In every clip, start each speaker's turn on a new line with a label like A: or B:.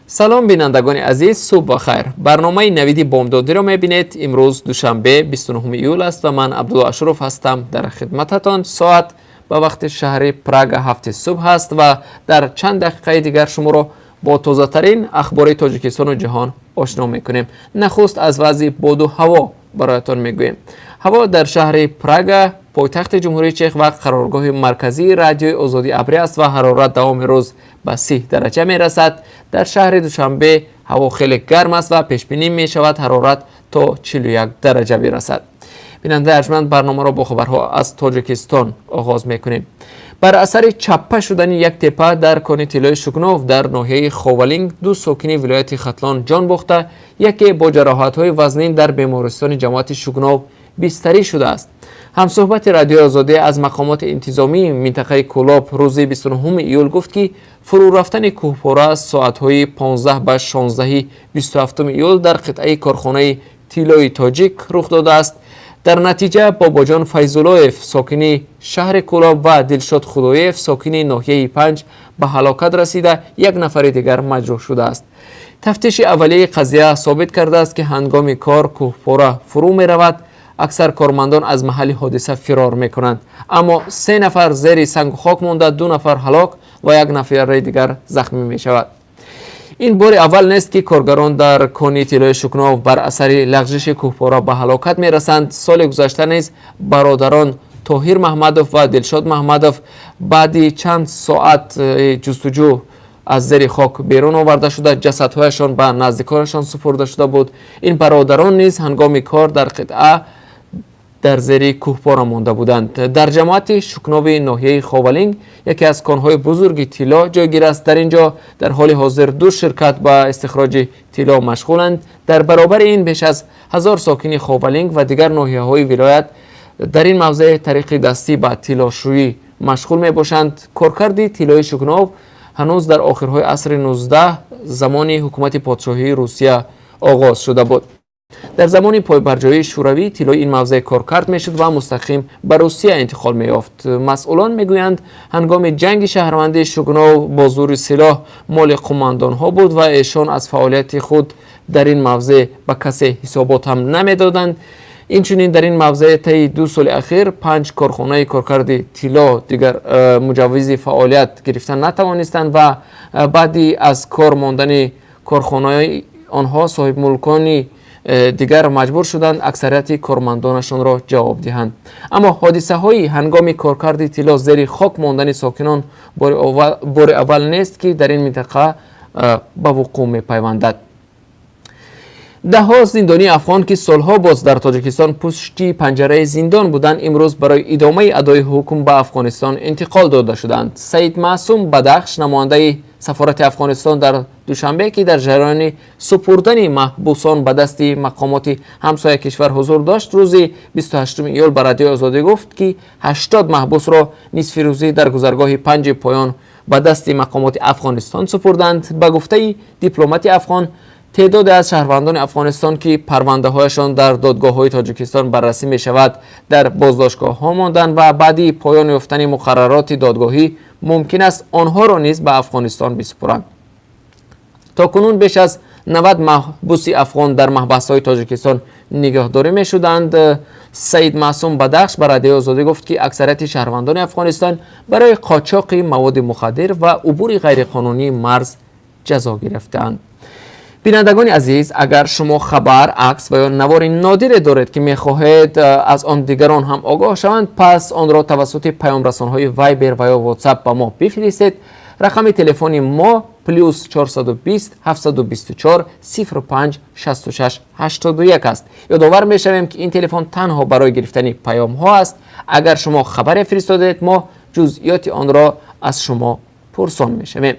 A: Салом, бинандагони азиз, субҳ ба хайр. Барномаи «Навиди бомдодиро» мебинед. Имрӯз душанбе, 29 июл аст ва ман Абдулло Ашуров ҳастам дар хидмататон. Соат ба вақти шаҳри Прага 7-и субҳ аст ва дар чанд дақиқаи дигар шуморо бо тозатарин ахбори Тоҷикистону ҷаҳон ошно мекунем. Нахуст аз вазъи боду ҳаво бароятон мегӯем. Ҳаво дар шаҳри Прага, пойтахти Ҷумҳурии Чех ва қароргоҳи марказии Радиои Озодӣ, абрӣ аст ва ҳарорат давоми рӯз ба 30 дараҷа мерасад. Дар шаҳри Душанбе ҳаво хеле гарм аст ва пешбинӣ мешавад, ҳарорат то 41 дараҷа бирасад. Бинандаи арҷманд, барномаро бо хабарҳо аз Тоҷикистон оғоз мекунем. Бар асари чаппа шудани як тепа дар кони тиллои Шукнов дар ноҳияи Ховалинг ду сокини вилояти Хатлон ҷон бохта, яке бо ҷароҳатҳои вазнин дар бемористони ҷамоати Шукнов бистарӣ шудааст. Ҳамсӯҳбати Радиои Озодӣ аз мақомоти интизомии минтақаи Кӯлоб рӯзи 29 июл гуфт, ки фурӯ рафтани кӯҳпора соатҳои 15 ба 16 27 июл дар қитъаи корхонаи тиллои Тоҷик рух додааст. Дар натиҷа Бобоҷон Файзуллоев, сокини шаҳри Кӯлоб, ва Дилшод Худоев, сокини ноҳияи Панҷ, ба ҳалокат расида, як нафари дигар маҷрӯҳ шудааст. Тафтиши аввалияи қазия собит кардааст, ки ҳангоми кор кӯҳпора фурӯ меравад, аксар кормандон аз маҳалли ҳодиса фирор мекунанд, аммо се нафар зери сангу хок монда, ду нафар ҳалок ва як нафари дигар захмӣ мешавад. Ин бори аввал нест, ки коргарон дар кони тиллои Шукнов бар асари лағжиши кӯҳпора ба ҳалокат мерасанд. Соли гузашта низ бародарон Тоҳир Маҳмадов ва Дилшод Маҳмадов баъди чанд соат ҷустуҷӯ аз зери хок берун оварда шуда, ҷасадҳояшон ба наздиконашон супурда шуда буд. Ин бародарон низ ҳангоми кор дар қитъа дар зери кӯҳпора монда буданд. Дар ҷамоати Шукнови ноҳияи Ховалинг яке аз конҳои бузурги тилло ҷойгир аст. Дар ин ҷо дар ҳоли ҳозир ду ширкат ба истихроҷи тилло машғуланд. Дар баробари ин беш аз 1000 сокини Ховалинг ва дигар ноҳияҳои вилоят дар ин мавзеъ тариқи дастӣ ба тиллошӯӣ машғул мебошанд. Коркарди тиллои Шукнов ҳанӯз дар охирҳои асри 19, замони ҳукумати подшоҳии Русия оғоз шуда буд. Дар замони пойбарҷоии Шӯравӣ тиллои ин мавзеъ коркард мешуд ва мустақим ба Русия интиқол меёфт. Масъулон мегӯянд, ҳангоми ҷанги шаҳрвандӣ Шукнов бо зури силоҳ моли қумандонҳо буд ва эшон аз фаъолияти худ дар ин мавзеъ ба касе ҳисобот ҳам намедоданд. Инчунин дар ин мавзеъ таи 2 соли ахир панҷ корхонаи коркарди тилло дигар муҷаввизи фаъолият гирифта натавонистанд ва баъди аз кор мондани корхонаи онҳо соҳибмулкони дигар маҷбур шуданд аксарияти кормандонашонро ҷавоб диҳанд. Аммо ҳодисаҳои ҳангоми коркарди тилло зери хок мондани сокинон бори аввал нест, ки дар ин минтақа ба вуқӯъ мепайвандад. Даҳҳо зиндонии афғон, ки солҳо боз дар Тоҷикистон пушти панҷараи зиндон буданд, имрӯз барои идомаи адои ҳукм ба Афғонистон интиқол дода шуданд. Саид Маъсум Бадахш, намояндаи сафорати Афғонистон дар Душанбе, ки дар ҷараёни супурдани маҳбусон ба дасти мақомоти ҳамсоя кишвар ҳузур дошт, рӯзи 28 июл ба Радиои Озодӣ гуфт, ки 80 маҳбусро нисфи рӯзӣ дар гузаргоҳи Панҷи Поён ба дасти мақомоти Афғонистон супурданд. Ба гуфтаи дипломати афғон, теъдоде аз шаҳрвандони Афғонистон, ки парвандаҳояшон дар додгоҳҳои Тоҷикистон баррасӣ мешавад, дар боздоштгоҳҳо монданд ва баъди поён ёфтани муқаррароти додгоҳӣ мумкин аст онҳоро низ ба Афғонистон бисупуранд. То кунун беш аз 90 маҳбуси афғон дар маҳбасҳои Тоҷикистон нигаҳдорӣ мешуданд. Саид Маъсум Бадахш ба Радиои Озодӣ гуфт, ки аксарияти шаҳрвандони Афғонистон барои қочоқи маводи мухаддир ва убури ғайриқонунии марз ҷазо гирифтаанд. Бинандагони азиз, агар шумо хабар, акс ва ё навори нодире доред, ки мехоҳед аз он дигарон ҳам огоҳ шаванд, пас онро тавассути паёмрасонҳои Вайбер ва ё Ватсап ба мо бифиристед. Рақами телефони мо +420 724 05 66 81 аст. Ёдовар мешавем, ки ин телефон танҳо барои гирифтани паёмҳо аст. Агар шумо хабаре фиристодед, мо ҷузъиёти онро аз шумо пурсон мешавем.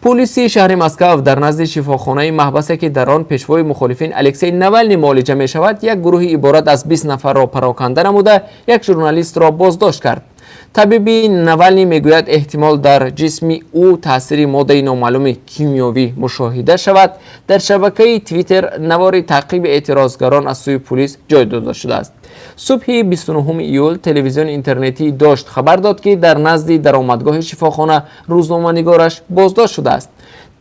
A: Пулиси шаҳри Москав дар назди шифохонаи маҳбасе, ки дар он пешвои мухолифин Алексей Навални муолиҷа мешавад, як гурӯҳи иборат аз 20 нафарро пароканда намуда, як журналистро боздошт кард. Табиби Навални мегӯяд, эҳтимол дар ҷисми ӯ таъсири моддаи номаълуми кимиёвӣ мушоҳида шавад. Дар шабакаи Твиттер навори таъқиби эътирозгарон аз сӯи пулис ҷой дода шудааст. Субҳи 29 июл телевизиони интернетии Дождь хабар дод, ки дар назди даромадгоҳи шифохона рӯзноманигораш боздошт шудааст.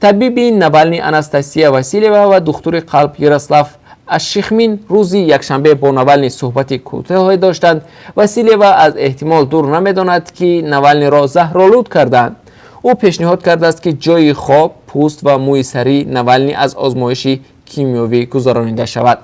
A: Табиби Навални Анастасия Василева ва духтури қалб Ярослав Ашихмин рӯзи якшанбе бо Навални суҳбати кӯтоҳе доштанд. Василева аз эҳтимол дур намедонад, ки Навалниро заҳролуд кардаанд. Ӯ пешниҳод кардааст, ки ҷойи хоб, пӯст ва мӯи сари Навални аз озмоиши кимиёвӣ гузаронида шавад.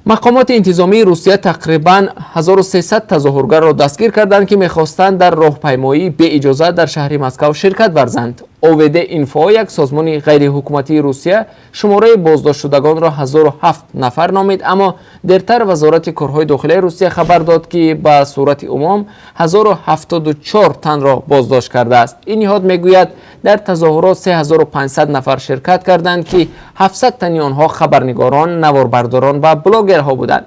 A: Мақомоти интизомии Русия тақрибан 1300 тазоҳургарро дастгир карданд, ки мехостанд дар роҳпаймоии беиҷозат дар шаҳри Москав ширкат варзанд. ОВД Инфо, як созмони ғайриҳукуматии Русия, шумораи боздоштшудагонро 1007 нафар номид, аммо дертар Вазорати корҳои дохилаи Русия хабар дод, ки ба сурати умум 1074 танро боздошт кардааст. Ин ниҳод мегӯяд, дар тазоҳурот 3500 нафар ширкат карданд, ки 700 тани онҳо хабарнигорон, наворбардорон ва блогерҳо буданд.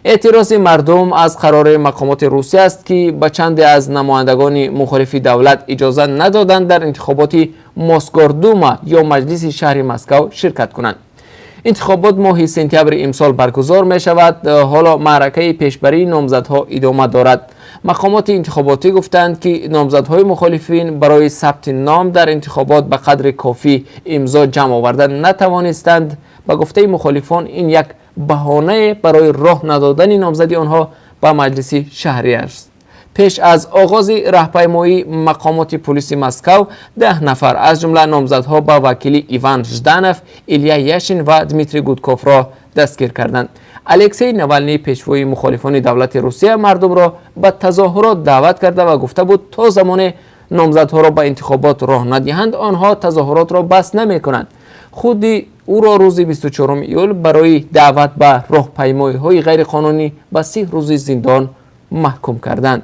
A: Эътирози мардум аз қарори мақомоти Русия аст, ки ба чанде аз намояндагони мухолифи давлат иҷоза надоданд дар интихоботи Мосгордума ё маҷлиси шаҳри Москав ширкат кунанд. Интихобот моҳи сентябри имсол баргузор мешавад. Ҳоло маъракаи пешбарии номзадҳо идома дорад. Мақомоти интихоботӣ гуфтанд, ки номзадҳои мухолифин барои сабти ном дар интихобот ба қадри кофӣ имзо ҷамъ оварда натавонистанд. Ба гуфтаи мухолифон, ин як баҳонае барои роҳ надодани номзади онҳо ба маҷлиси шаҳрӣ аст. Пеш аз оғози раҳпаймоӣ мақомоти пулиси Москав 10 нафар, аз ҷумла номзадҳо ба вакили Иван Жданов, Иля Яшин ва Дмитрий Гудковро дастгир карданд. Алексей Навални, пешвои мухолифони давлати Русия, мардумро ба тазоҳурот даъват карда ва гуфта буд, то замоне номзадҳоро ба интихобот роҳ надиҳанд, онҳо тазоҳуротро бас намекунанд. Худи ӯро рӯзи 24 июл барои даъват ба роҳпаймоиҳои ғайриқонунӣ ба 30 рӯзи зиндон маҳкум карданд.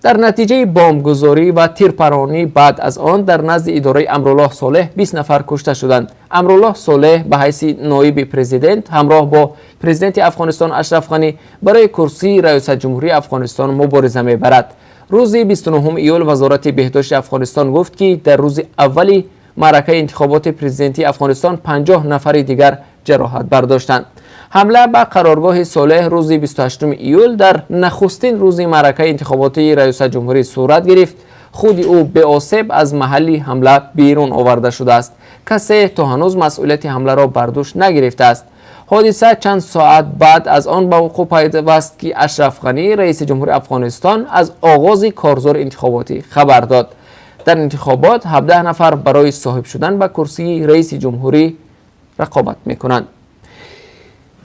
A: Дар натиҷаи бомбгузорӣ ва тирпаронӣ баъд аз он дар назди идораи Амруллоҳ Солеҳ 20 нафар кушта шуданд. Амруллоҳ Солеҳ ба ҳайси ноиби президент ҳамроҳ бо президенти Афғонистон Ашраф Ғанӣ барои курсии раёсатҷумҳурии Афғонистон мубориза мебарад. Рӯзи 29 июл Вазорати беҳдошти Афғонистон гуфт, ки дар рӯзи аввали маъракаи интихоботи президентии Афғонистон 50 нафари дигар ҷароҳат бардоштанд. Ҳамла ба қароргоҳи Солеҳ рӯзи 28 июл, дар нахустин рӯзи маъракаи интихоботии раёсатҷумҳурӣ сурат гирифт. Худи ӯ беосеб аз маҳалли ҳамла берун оварда шудааст. Касе то ҳанӯз масъулияти ҳамларо бар дӯш нагирифтааст. Ҳодиса чанд соат баъд аз он ба вуқӯъ пайваст, ки Ашраф Ғанӣ, раиси ҷумҳури Афғонистон, аз оғози корзори интихоботӣ хабар дод. Дар интихобот 17 нафар барои соҳиб шудан ба курсии раиси ҷумҳурӣ рақобат мекунанд.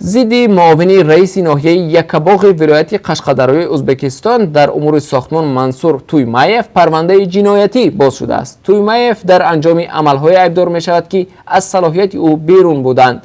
A: Зидди муовини раиси ноҳияи Яккабоғи вилояти Қашқадарёи Ӯзбекистон дар умури сохтмон Мансур Туймаев парвандаи ҷиноятӣ боз шудааст. Туймаев дар анҷоми амалҳое айбдор мешавад, ки аз салоҳияти ӯ берун буданд.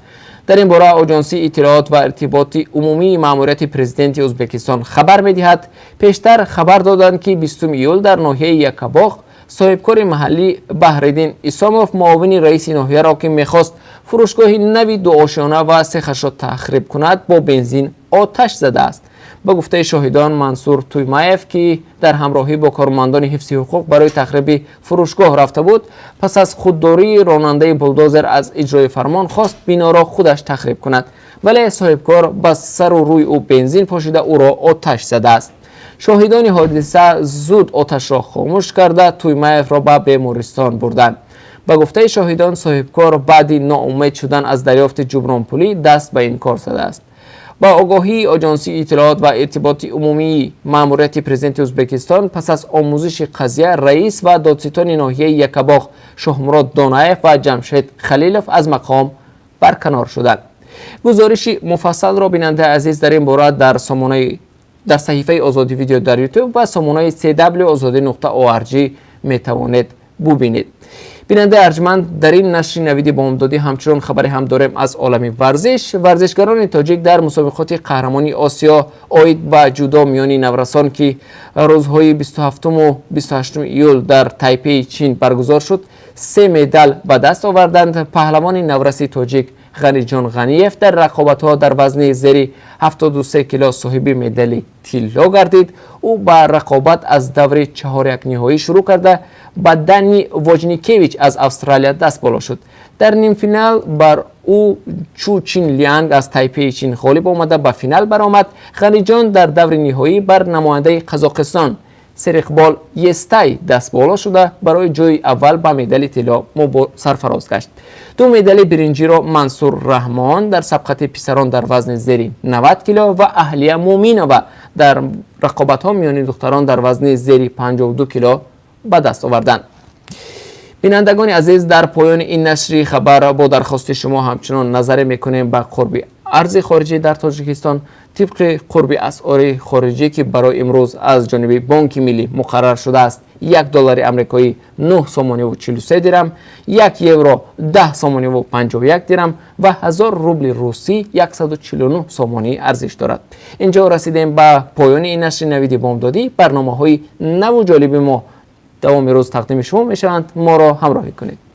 A: Дар ин бора Оҷонсии иттилоот ва иртиботи умумии маъмурияти президенти Ӯзбекистон хабар медиҳад. Пештар хабар доданд, ки 20 июл дар ноҳияи Яккабоғ соҳибкори маҳаллӣ Баҳриддин Исомов муовини раиси ноҳияро, ки мехост фурӯшгоҳи нави дуошёна ва сехашро тахриб кунад, бо бензин оташ задааст. Ба гуфтаи шоҳидон, Мансур Туймаев, ки дар ҳамроҳӣ бо кормандони ҳифзи ҳуқуқ барои тахриби фурӯшгоҳ рафта буд, пас аз худдории ронандаи булдозер аз иҷрои фармон хост биноро худаш тахриб кунад, вале соҳибкор ба сару рӯи ӯ бензин пошида, ӯро оташ задааст. Шоҳидони ҳодиса зуд оташро хомӯш карда, Туймаевро ба бемористон бурданд. Ба гуфтаи шоҳидон, соҳибкор баъди ноумед шудан аз дарёфти ҷубронпулӣ даст ба ин кор задааст. Ба огоҳии Оҷонсии иттилоот ва иртиботи умумии маъмурияти президенти Ӯзбекистон, пас аз омӯзиши қазия раис ва додситони ноҳияи Яккабоғ Шоҳмурод Донаев ва Ҷамшед Халилов аз мақом барканор шуданд. Гузориши муфассалро, бинандаи азиз, дар ин бора дар саҳифаи Озодӣ Видео дар Ютуб ва сомонаи cw озодӣ.org метавонед бубинед. Бинандаи арҷманд, дар ин нашри Навиди бомдодӣ ҳамчунон хабаре ҳам дорем аз олами варзиш. Варзишгарони тоҷик дар мусобиқоти қаҳрамонии Осиё оид ба ҷудо миёни наврасон, ки рӯзҳои 27 28 июл дар Тайпеи Чин баргузор шуд, се медал ба даст оварданд. Паҳлавони навраси тоҷик Ғаниҷон Ғаниев дар рақобатҳо дар вазни зери 73 кило соҳиби медали тилло гардид. Ӯ ба рақобат аз даври чаҳорякниҳоӣ шурӯъ карда, ба Дани Вожникевич аз Австралия даст боло шуд. Дар нимфинал бар ӯ Чу Чин Лианг аз Тайпеи Чин ғолиб омада, ба финал баромад. Ғаниҷон дар даври ниҳоӣ бар намояндаи Қазоқистон Сериқбол Естай дастболо шуда, барои ҷои аввал ба медали тилло сарфароз гашт. Ду медали биринҷиро Мансур Раҳмон дар сабқати писарон дар вазни зери 90 кило ва Аҳлия Муъминова дар рақобатҳо миёни духтарон дар вазни зери 52 кило ба даст оварданд. Бинандагони азиз, дар поёни ин нашри хабар бо дархости шумо ҳамчунон назаре мекунем ба қурби арзи хориҷӣ дар Тоҷикистон. Тибқи қурби асъори хориҷӣ, ки барои имрӯз аз ҷониби Бонки Миллӣ муқаррар шудааст, 1 доллари амрикоӣ 9 сомониву 43 дирам, 1 евро 10 сомониву 51 дирам ва 1000 рубли русӣ 149 сомонӣ арзиш дорад. Инҷо расидем ба поёни ин нашри Навиди бомдодӣ. Барномаҳои наву ҷолиби мо давоми рӯз тақдими шумо мешаванд. Моро ҳамроҳӣ кунед.